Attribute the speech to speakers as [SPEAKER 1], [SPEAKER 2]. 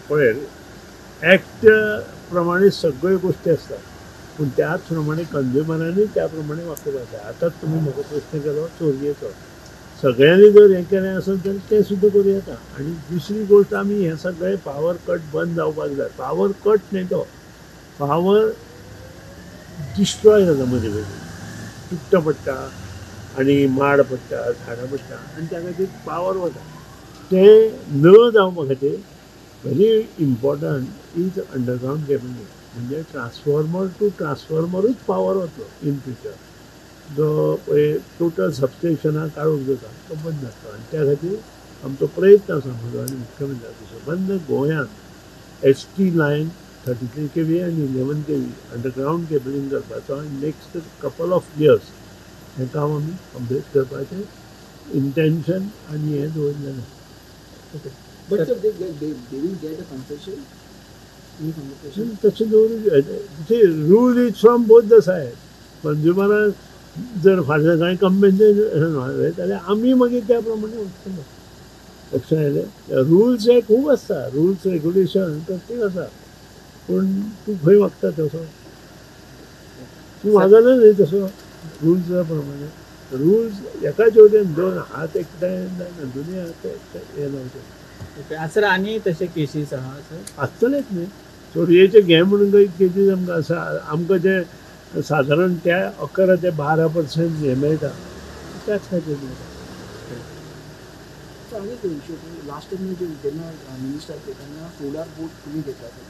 [SPEAKER 1] पळय, एक्ट प्रमाणे सगळ्यो गोश्टी आसतात, पूण त्याच प्रमाणे कंज्युमरांनी त्या प्रमाणे वागपाक जाय. आतांच तुमी म्हाका प्रश्न केलो चोरयेचो, सगळ्यांनी जर हें केलें आसत जाल्यार तें सुद्दां करूं येता. आनी दुसरी गोश्ट, आमी हें सगळें पावर कट बंद जावपाक जाय. पावर कट न्ही, तो पावर डिस्ट्रॉय जाता, मदीं मदीं तुट्ट पडटा आनी माड पडटा, झाडां पडटा आनी त्या खातीर पावर वता. तें न जावपा खातीर very important is underground cabling, म्हणजे ट्रान्सफॉर्मर टू ट्रान्सफॉर्मरूच पावर वतलो इन फ्युचर. जो पळय टोटल सबस्टेशनां काळोख जाता तो बंद जातलो. आनी त्या खातीर आमचो प्रयत्न आसा म्हजो आनी मुख्यमंत्र्याचो, सबंद गोंयांत HT line 33 kV आनी 11 kV underground cabling करपाचो आनी नेक्स्ट कपल ऑफ इयर्स हें काम आमी कंप्लीट करपाचें इंटेन्शन आनी हें दवरलेलें.
[SPEAKER 2] Okay. But sir, they will get a concession? Any compensation?
[SPEAKER 1] तशें दवरूं. Rule is from both the side. कंज्युमरान जर फाटल्यान कांय कंपेन्सेशन मागलें जाल्यार आमी मागीर त्या प्रमाणे वचतले. लक्षात आयलें? रुल्स हे खूब आसता, रुल्स रेगुलेशन प्रत्येक आसा, पूण तूं खंय वागता तसो तूं वागना न्ही तसो रुल्सा प्रमाणे. रुल्स एकाच वटेन दोन हात एकठांय जायना, दोनूय हात एकठांय हे लावचे.
[SPEAKER 3] ओके सर, आनी तशे केसीस आहा सर?
[SPEAKER 1] आसतलेच न्ही, चोरयेचे घे म्हणून काही केसीस आमकां आसा. आमकां जे सादारण त्या 11 ते 12% हें मेळटा त्याच खातीर मेळटा.
[SPEAKER 2] सर, आनी एक इश्यू, लास्ट टायम जे जेन्ना मिनिस्टर तेन्ना सोलार बोट तुम्ही घेतला सर.